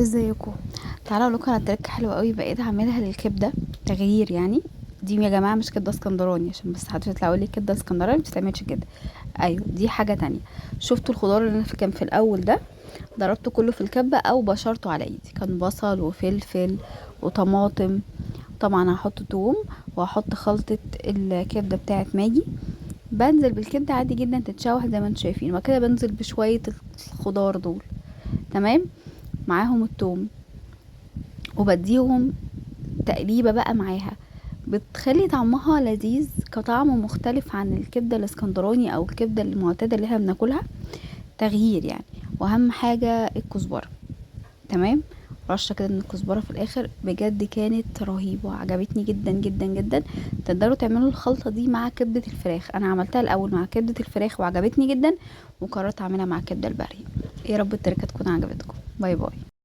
ازيكم؟ تعالوا اقول لكم على تركه حلوة قوي بقيت اعملها للكبده، تغيير يعني. دي يا جماعة مش كبده اسكندراني، عشان بس حدش يطلع يقول لي كبده اسكندراني ما بتتعملش كده. ايوه دي حاجة تانية. شفتوا الخضار اللي كان في الاول ده، ضربته كله في الكبه او بشرته على ايدي، كان بصل وفلفل وطماطم، طبعا هحط توم وهحط خلطه الكبده بتاعه ماجي. بنزل بالكبده عادي جدا تتشوح زي ما انتم شايفين، وبعد كده بنزل بشوية الخضار دول، تمام، معاهم التوم، وبديهم تقليبه بقى معاها، بتخلي طعمها لذيذ كطعم مختلف عن الكبده الاسكندراني او الكبده المعتادة اللي احنا بناكلها، تغيير يعني. واهم حاجة الكزبره، تمام، رشه كده من الكزبره في الاخر. بجد كانت رهيبة، عجبتني جدا جدا جدا. تقدروا تعملوا الخلطة دي مع كبده الفراخ، انا عملتها الاول مع كبده الفراخ وعجبتني جدا، وقررت اعملها مع كبده البري. يا رب التركة تكون عجبتكم. bye bye.